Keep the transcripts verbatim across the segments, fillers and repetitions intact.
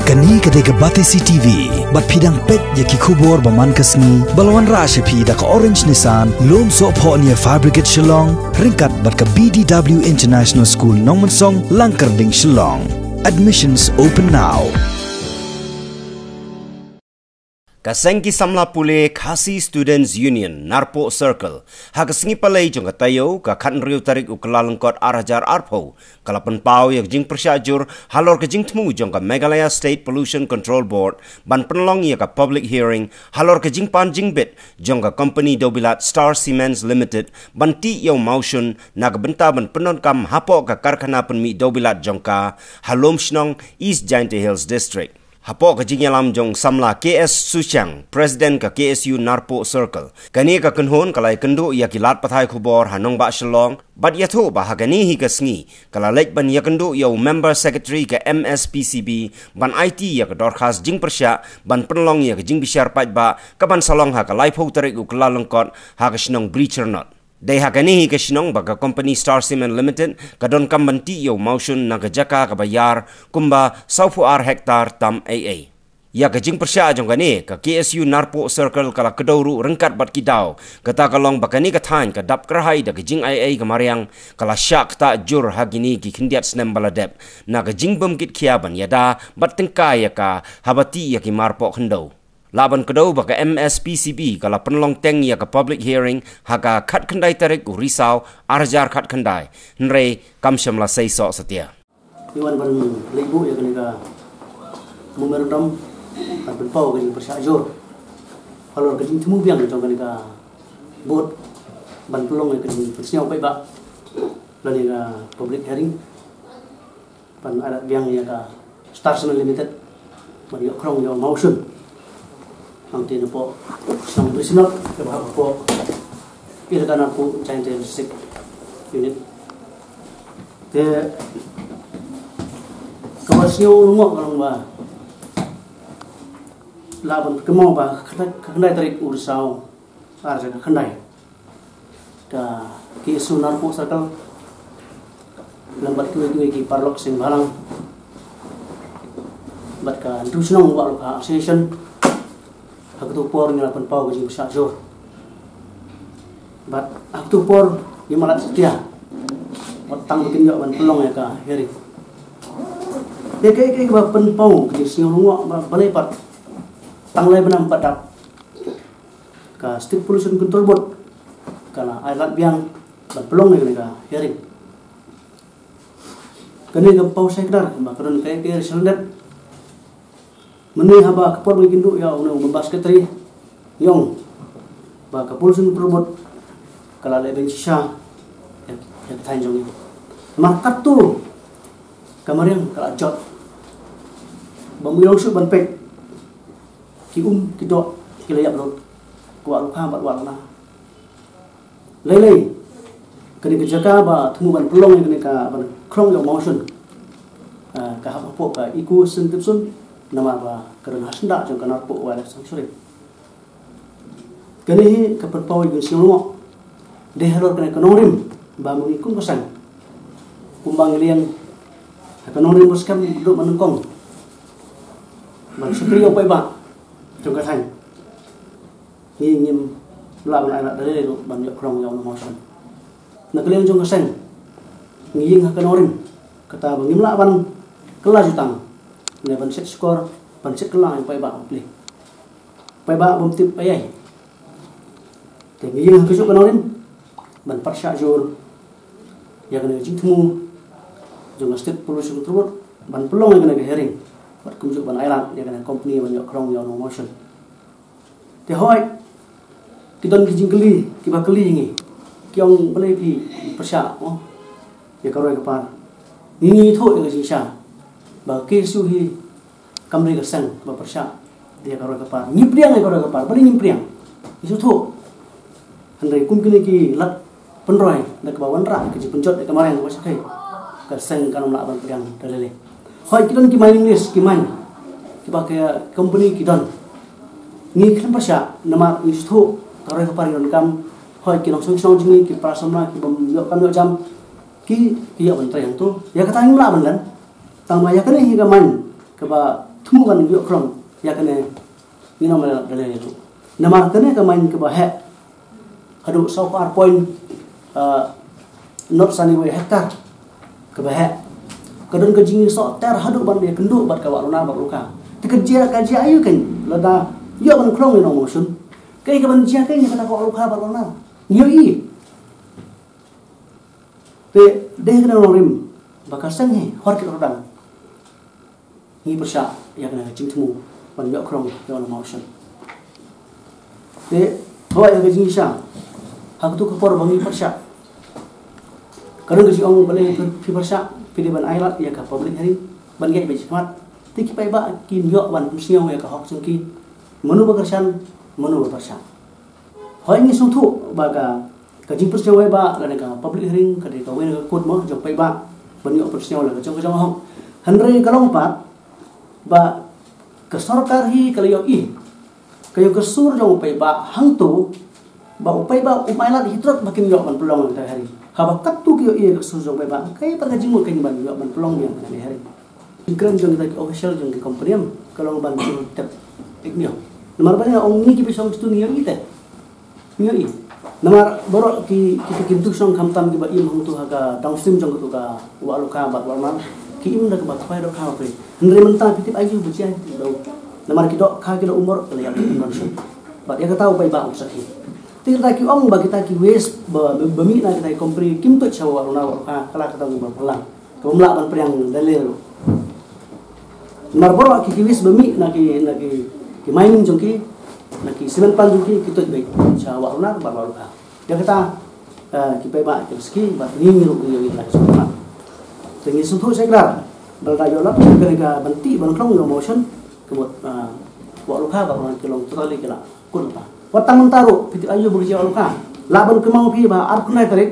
Kane ka dei ka Batesi T V, bad phi dang peit ïa ki khubor ba man ka sngi, ba la wanrah sha phi da ka Orange Nissan, Lumsohphohnia Fabricate Shillong, ryngkat bad ka B D W International School Nongmensong, Langkyrding, Shillong. Admissions open now. Ka seng ki samla pule Khasi Students Union, Narpuh Circle, ha ka sngi Palei jong ka taïew, ka khathynriew tarik u Kyllalyngkot ar hajar arphew, ka la pynpaw ïa ka jingpyrshah jur halor ka jingthmu jong ka Meghalaya State Pollution Control Board ban pynlong ïa ka public hearing halor ka jingpan jingbit jong ka company dewbilat Star Cements Limited ban tih ïa u mawshun na ka bynta ban pyndonkam hapoh ka karkhana pynmih dewbilat jong ka ha Lumshnong, East Jaintia Hills District. Hapoh ka jingïalam jong samla K S Suchiang, President ka K S U Narpuh Circle, kane ka kynhun ka la ïakynduh ïa ki lad pathai khubor ha nongbah Shillong, bad ïathuh ba ha kane hi ka sngi ka la leit ban ïakynduh ïa u Member Secretary ka M S P C B ban aiti ïa ka dorkhas jingpyrshah ban pynlong ïa ka jingbishar paidbah ka ban sa long ha ka laiphew tarik u Kyllalyngkot ha ka shnong Bri Chyrnot. Dei ha kane hi ka shnong ba ka company Star Cement Limited ka donkam ban tih ïa u mawshun na ka jaka kaba ïar kumba sawphew ar hektar tam ei ei. Ïa ka jingpyrshah jong kane, ka K S U Narpuh Circle ka la kdew ruh ryngkat bad ki daw, kata ka long ba kane ka thaiñ ka dap kyrhai da ka jingai ei ka mariang, ka la shah ktah jur ha kine ki khyndiat snem ba la dep, na ka jingbym kit khia ban ïada bad tyngkai ïa ka haba tih ïa ki mar poh khyndew. Lah ban kdew ba ka M S P C B ka la pynlong teng ïa ka public hearing ha ka khatkhyndai tarik u Risaw ar hajar khatkhyndai, hynrei kam shym la sei soh satia. Ngi wan ban leit buh ïa kane ka memorandum ban pynpaw ka jingpyrshah jur halor ka jingthmu biang jong kane ka board ban pynlong ïa ka jingpynsngew paidbah lane ka public hearing ban ailad biang ïa ka Star Cement Limited ban ïoh khrong ïoh mawshun. Hangtei napoh shnong Bri Chyrnot kaba hap hapoh Ilaka Narpuh Jaintia District Unit. Te kaba sngew lyngngoh ka long ba lah ban kynmaw ba ka khyndai tarik u Risaw ar hajar khatkhyndai, ka K S U Narpuh Circle lem bad kiwei kiwei ki paralok seng bhalang bad ka Hynriew Shnong Wah Lukha Association, ha kato por ngi la pynpaw ka jingpyrshah jur. Bad ha kato por ngim ailad satia wat tang ba kin ïoh ban pynlong ïa ka hearing. Ïa kaei kaei kaba pynpaw ka jingsngew lyngngoh ba balei pat tang lai bnai bad dap ka State Pollution Control Board ka la ailad biang ban pynlong ïa kane ka hearing. Kane ka paw shai kdar ba ka don kaei kaei re shalyndet. Mynne haba ka por ba ngi kynduh ïa une u member secretary, ngi ong ba ka Pollution Control Board ka la leh beiñ shisha ïa, ïa ka thaiñ jong ngi. Namar katto ka mariang ka la jot. Ba ngi long shuh ban peit, ki um ki doh ki la ïap lut, ka Wah Lukha bad Wah Lana. Lei lei, kane ka jaka ba thmu ban pynlong ïa kane ka ban khrong ïa u mawshun, ah, ka hap hapoh ka Eco Sensitive Zone, namar ba ka don ha syndah jong ka Narpuh Wildlife Sanctuary. Kane hi ka pynpaw ïa ka jingsngew lyngngoh. Dei halor kane ka nongrim ba ma ngi kum ka seng, kumba ngi liang ha ka nongrim ba skhem, ba duk ba nyngkong ban shakri ïa u paidbah jong ka thaiñ, ngi ngim lah ban ailad da lei lei ruh ban ïoh khrong ïa une u mawshun. Na ka liang jong ka seng, ngi ïeng ha ka nongrim kata ba ngim lah ban kylla jutang ne ban shet shkor, ban shet kylla ïa u paidbah bapli, paidbah bym tip ei ei. Te ngi ïeng ha kajuh ka nongrim ban pyrshah jur ïa kane ka jingthmu jong ka State Pollution Control Board ban pynlong ïa kane ka hearing bad kumjuh ban ailad ïa kane ka company ban ïoh khrong ïa une u mawshun. Te hooid, ki don ki jingkylli kiba kylli ïa ngi, ki ong balei phi pyrshah, oh, ïa ka roi ka par. Ngi ngi ïathuh ïa ka jingshisha ba ka K S U hi kam dei ka seng ba pyrshah ïa ka roi ka par. Ngi pdiang ïa ka roi ka par, balei ngim pdiang? Ngi sngewthuh. Hynrei kum kine ki lad pynroi da kaba wanrah ka jingpynjot ïa ka mariang kaba shakri, ka seng kan ym lah ban pdiang da lei lei. Hooid, ki don ki mining lease, ki mine kiba ka company ki don. Ngi khlem pyrshah namar ngi sngewthuh ka roi ka par ngi donkam. Hooid, ki nongshong shnong jong ngi, ki para samla ki bym ïoh kam ïoh jam, ki, ki ïoh ban trei hangto. Ïa kata ngim lah ban len. Tang ba ïa kane hi ka mine kaba Kumno ban ïoh khlong ïa kane, ngi ong ma la dei ruh. Namar kane ka main kaba heh haduh saw phaw ar point, uh, not sani wei hektar kaba heh. Ka don ka jingïasoh ter haduh ban ïakynduh bad ka Wah Lunar Wah Lukha. Te ka jia ka jia aïu kan lada ïoh ban khlong ïa u nongmawshun. Kaei kaban jia kaei ïa kata ka Wah Lukha bad Wah Lunar. Ngi ïohi. Te dei kane nongrim ba ka seng hi hor ki kordang. Ngi pyrshah ïa kane ka jingthmu ban ïoh khlong ïa u nongmawshun. Te hoi ïa ka jingshisha ha katu ka por ba ngi pyrshah. Ka don ka jingong balei phi pyrshah, phi dei ban ailad ïa ka public hearing ban ngeit beit shakhmat. Te ki paidbah kim ïoh ban pynsngew ïa ka hok jong ki, mano ba kyrshan, mano ba pyrshah. Hoi ngi sngewthuh ba ka ka jingpynsngew paidbah lane ka public hearing ka dei kawei na ka kut mo jong paidbah ban ïoh pynsngew la ka jong ka jong hok. Hynrei ka long pat ba ka sorkar hi ka la ïohi ka ïoh ka sur jong u paidbah hangto ba u paidbah um ailad hi trok ba kin ïoh ban pynlong ïa kata ka hearing. Haba katto ki ïohi ka sur jong paidbah, kaei pat ka jingmut ka ban ïoh ban pynlong ïa kata ka hearing. Jingkren jong kita ki official jong ki company em ka long ban shu tep ik nio. Namar ba nga ong ngi ki phi shong stu ngi ïohi te. Ngi ïohi. Namar baroh ki, ki, ki tu shong khamtam kiba im hangtu ha ka downstream jong katu ka Wah Lukha bad Wah Lunar. Ki im da kaba khwai da kha ba phi. Hynrei mynta phi tip aïu ba jia phi tip da u. Namar ki dohkha ki da umor ka la ïap ki ban shong. Bad ïa kata u paidbah u sakhi. Te kita ki ong ba kita ki waste ba, ba, ba mih na kita ki company kim tuid sha Wah Lunar Wah Lukha ka la kata u ba phalang. Ka bym lah ban pdiang dalil ruh. Namar baroh ki, ki waste ba mih na ki, na ki, ki mining jong ki, na ki cement plant jong ki, ki tuid beit sha Wah Lunar bad Wah Lukha. Ïa kata, eh, ki paidbah ki sakhi bad ngi ruh ngi ïohi na ki sngewthuh. Te ngi sngewthuh shai kdar ba lada ïoh lap kane ka ban tih ban khlong ïa u mawshun ka mut, eh, Wah Lukha bad Wah Lunar ki long totally ki la kut lypa. Wat tang mynta ruh phi tip aïu ba ki jia Wah Lukha. Lah ban kynmaw phi ba arphew khyndai tarik,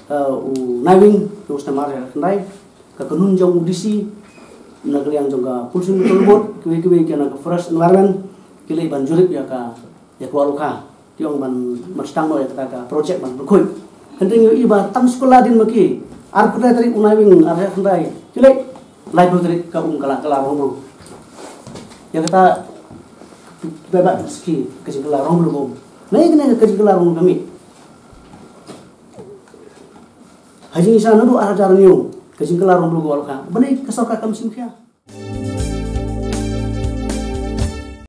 eh, u Naiwieng jong u snem ar hajar khyndai, ka kynhun jong u D C na ka liang jong ka Pollution Control Board, kiwei kiwei ki na ka Forest Environment ki leit ban jurip ïa ka, ïa ka Wah Lukha. Ki ong ban, ban sdang noh ïa kata ka project ban pynkhuid. Hynrei ngi ïohi ba tang shu kylla dien ma ki, arphew khyndai tarik u Naiwieng ar hajar khyndai ki leit, laiphew tarik ka um ka la, ka la rong bru. Ïa kata ba, ba ki ka jingkylla rong bru ka um. Nai kane ka jingkylla rong bru ka mih. Ha jingshisha naduh ar hajar hynñiew ka jingkylla rong bru ka Wah Lukha. Balei ka sorkar kam shim khia?